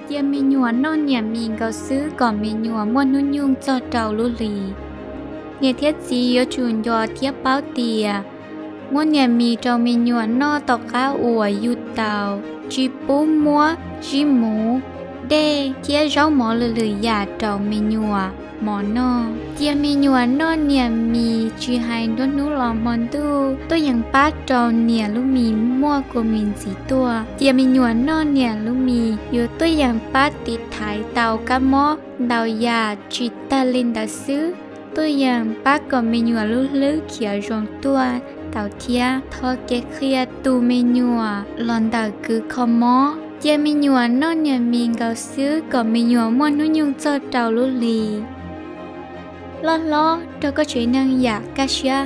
Cia me nyuam noj niam mis nkaus xwb kom me nyuam muaj hnub nyoog txog rau lub hlis. Niam thiab txiv yuav tsum nco thiab paub tias muab niam mis rau me nyuam noj tom qab uas yug tau, tsis pub muab zib muv, dej thiab zaub mov lwm lwm yam rau me nyuam mov noj. Cia me nyuam noj niam mis tsis hais nruab hnub los hmo ntuj, tuaj yeem pab rau niam lub mis muaj kua mis ntxiv tuaj. Cia me nyuam noj niam lub mis yuav tuaj yeem pab tiv thaiv tau kab mob ntau yam. Tsis tag li ntawd xwb, tuaj yeem pab kom me nyuam lub hlwb khiav zoo tuaj tau thiab. Thov kev qhia tu me nyuam los ntawm kws kho mob. Cia me nyuam noj niam mis nkaus xwb kom me nyuam muaj hnub nyoog txog rau lub hlis. Loj hlob raug koj tsev neeg yam kaj siab